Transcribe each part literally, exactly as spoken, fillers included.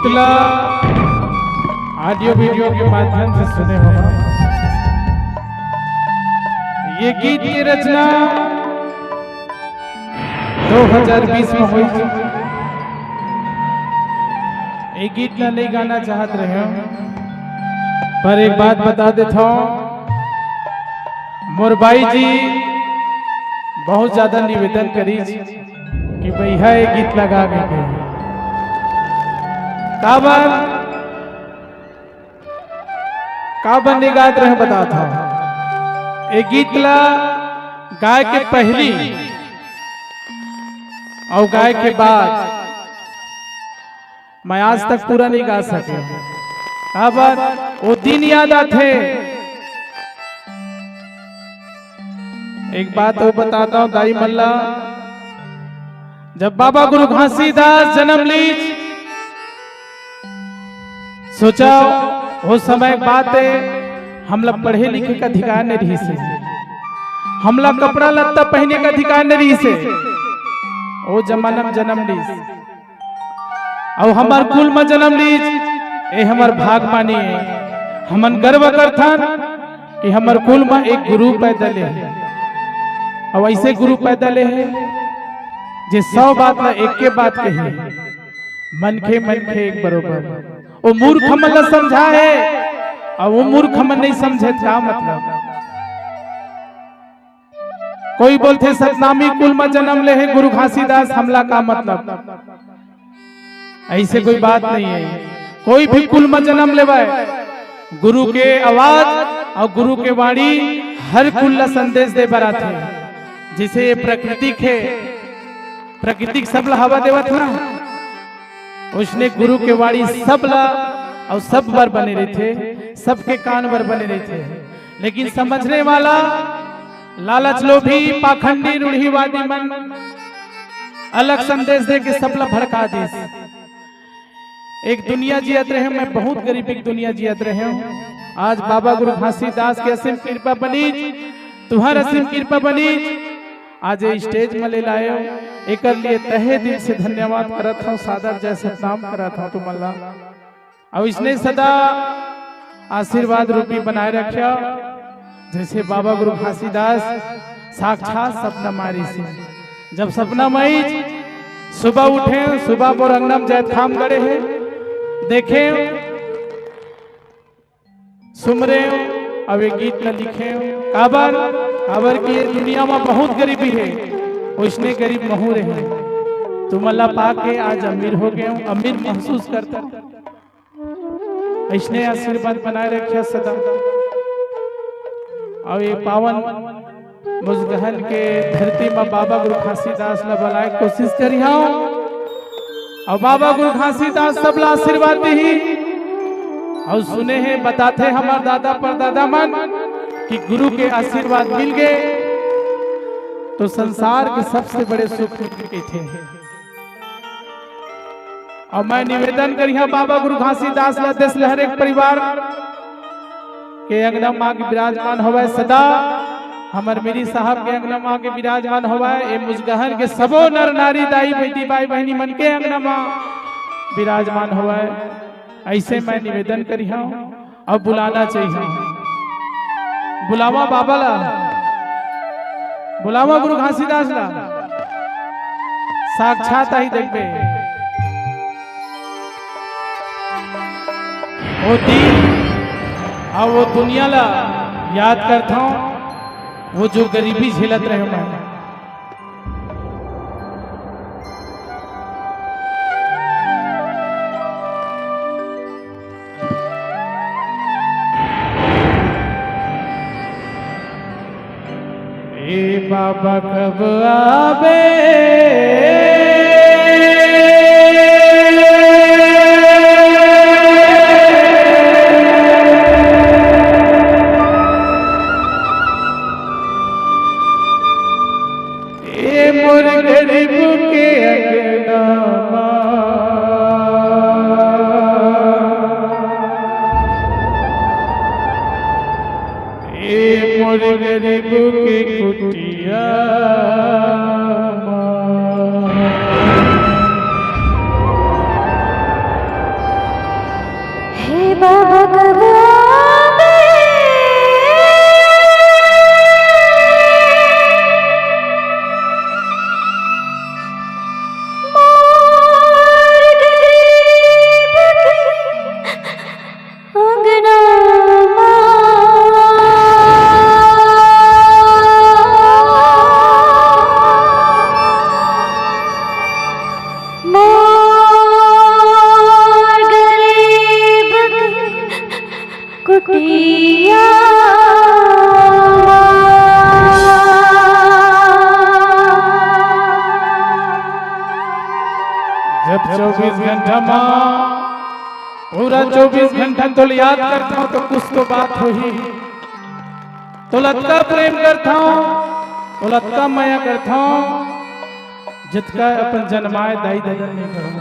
ला audio video के माध्यम से सुने होगा। ये गीत की रचना दो हज़ार बीस में हुई थी। ये गीत ला नहीं गाना चाहत रहे हूँ, पर एक बात बता देता हूँ, मोर बाई जी बहुत ज्यादा निवेदन करी कि भैया ये गीत लगा के के। काबर, काबर नहीं गात रहे, बता था। ये गीत ला गाय के पहली और गाय के बाद मैं आज तक पूरा नहीं गा सके। काबर, वो दिन याद आथे। एक बात और बताता हूँ दाई मल्ला, जब बाबा गुरु घासीदास जन्म लीस, सोचा, वो समय के बात है, हमला पढ़े लिखे का अधिकार नहीं रहिस हे, हमला कपड़ा लत्ता पहने का अधिकार नहीं रहिस हे। वो जमाना में जन्म लीस, अउ हमर कुल म जन्म लीस, ए हमर भाग मानी हे। हमन गर्व करथन कि हमर कुल म एक गुरु पैदा ले हे, अउ ऐसे गुरु पैदा ले हे जे सौ बात ला एके बात कही, मनखे मनखे एक बरोबर। वो मूर्ख मन ला समझा हे, अउ वो मूर्ख मन नहीं समझे, का मतलब? कोई बोलथे सतनामी कुल म जन्म ले हे गुरु घासीदास, हमला का मतलब? ऐसे कोई बात नहीं है। कोई भी कुल म जन्म लेवय, गुरु के आवाज और गुरु के वाणी हर कुल ला संदेश दे बर आथे। जैसे ये प्राकृतिक है, प्राकृतिक सब ला हवा देवत ना, उसने गुरु के वाणी सब ला और सब बर बने रहिथे, सबके कान बर बने रहिथे। लेकिन समझने वाला लालच लोभी पाखंडी रूढ़िवादी मन अलग संदेश दे के सबला भड़का दिस। एक दुनिया जियत रहे, मैं बहुत गरीबी की दुनिया जियत रहे हूँ। आज बाबा गुरु घासीदास के असीम कृपा बनीच, तुहर असीम कृपा बनीच, आज ये स्टेज में ले लाए हो, एकर लिए तहे दिल से धन्यवाद करत हूँ, सादर जय सतनाम करत हूँ तुमन ला। अउ इसने सदा आशीर्वाद रूपी बनाए रख्या, जैसे बाबा गुरु घासीदास साक्षात सपना मारी से। जब सपना माई सुबह उठे, सुबह मोर अंगना में जैतखाम गड़े हे, देखे, सुमरे, अउ एक गीत ला लिखे। काबर, काबर कि ये दुनिया में बहुत गरीबी है, उसने गरीब महू रहे। तुमन ला पाके आज अमीर हो गए हूँ, अमीर महसूस करता हूँ। ऐसने आशीर्वाद बनाए रखिया सदा। अउ ये पावन मुजगहन के धरती म बाबा गुरु घासीदास ला बलाए कोशिश करिहा। अउ बाबा गुरु घासीदास सबला आशीर्वाद दिही। अउ सुने हे, बताथे हमर दादा परदादा मन कि गुरु के आशीर्वाद मिल गे तो संसार के सबसे बड़े सुख मिल गे कहिथे। अउ मैं निवेदन करिहा बाबा गुरु घासीदास ला, देश लहर एक परिवार के अंगना माँ के विराजमान होवय सदा, हमर मीरी साहब के अंगना माँ के विराजमान होवय, ए मुजगहन के सबो नर नारी दाई बेटी भाई बहिनी मन के अंगना माँ विराजमान होवय। ऐसे मैं निवेदन करिहा। अब बुलाना चाहिए, बुलावा बाबा ला, बुलावा गुरु घासीदास ला, साक्षात आही देखबे। वो दिन अउ वो दुनिया ला याद करथौं, वो जो गरीबी झेलत रहे मैं। ए बाबा कब आबे? ए मोर गरीब के अंगना मा, ए मोर गरीब के कुटिया मा। अंगना मा मोर गरीब के कुटिया। जब चौबीस घंटा मा पूरा चौबीस घंटा तोला याद करथंव, तो कुछ तो बात होही। तोला अतका प्रेम करथंव, तोला अतका मया करथंव, जतका अपन जनमाए दाई ददा नइ करंव।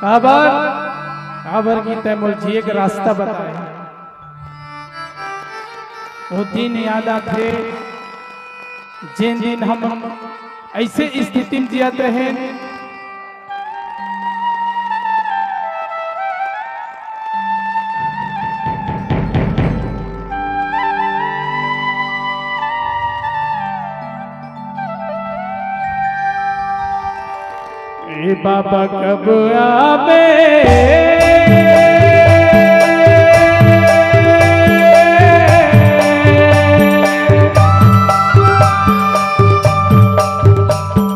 काबर? काबर कि तैं मोला जिए के रास्ता बताए। वो दिन याद आथे, जेन दिन हम अइसे स्थिति म जियत रहेन। ए बाबा कब आबे?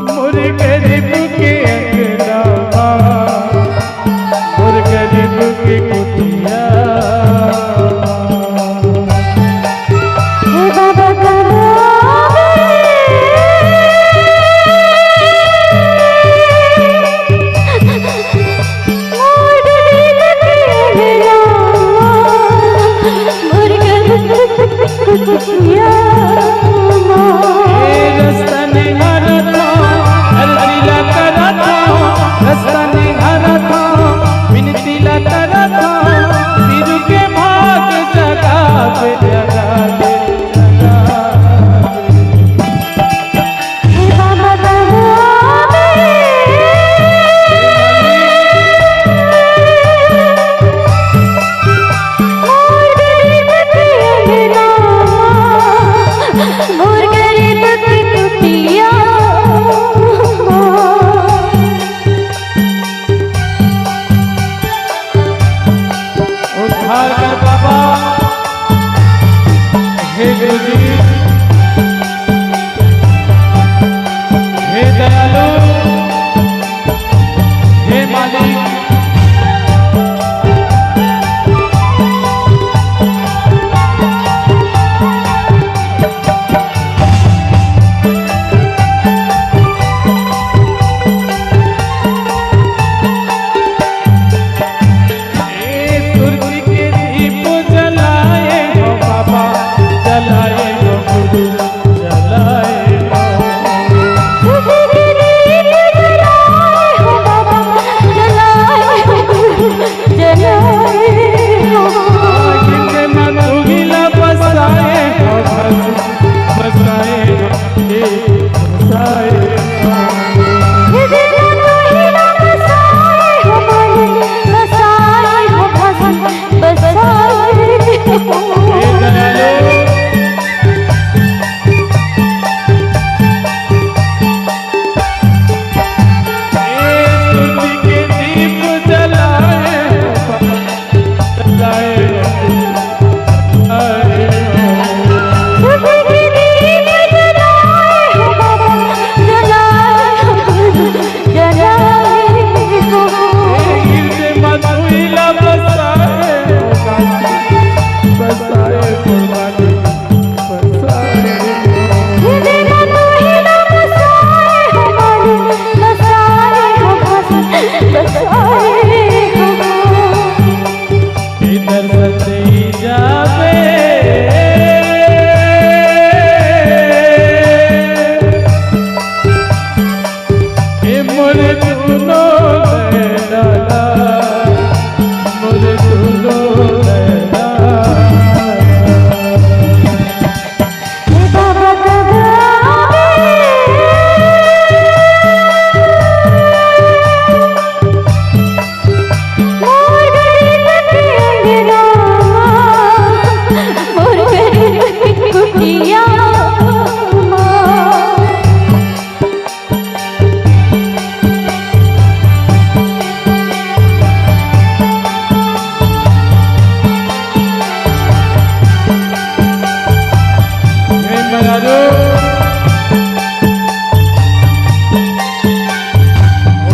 मोर गरीब के अंगना मा, मोर गरीब के कुटिया मा। हे बाबा कब आबे? ए रस्ता निहारत हंव, अरजी ला करत हंव, रस्ता निहारत हंव, बिनती ला करत हंव, पीरू के भाग जगाबे, जगाबे, जगाबे।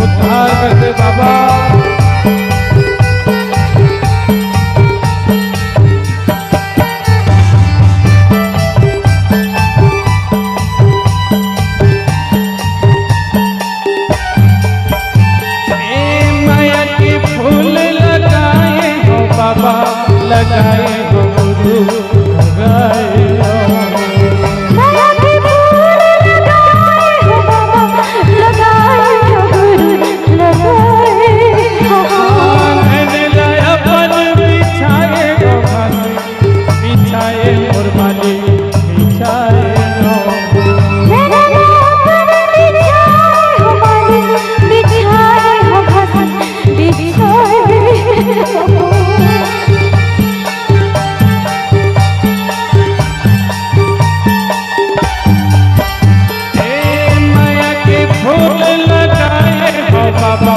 उद्धार कर दे बाबा। ए माया के फूल लगाए हो बाबा, लगाए हो गुरु, लगाए हो। माया के फूल लगाए हो बाबा, लगाए हो गुरु, लगाए हो। नैन ला अपन बिछाए हो भाई, बिछाए मोर मालिक, बिछाए हो। नैन ला अपन बिछाए हो मालिक, बिछाए हो भाई, बिछाए हो। ए माया के फूल लगाए हो बाबा,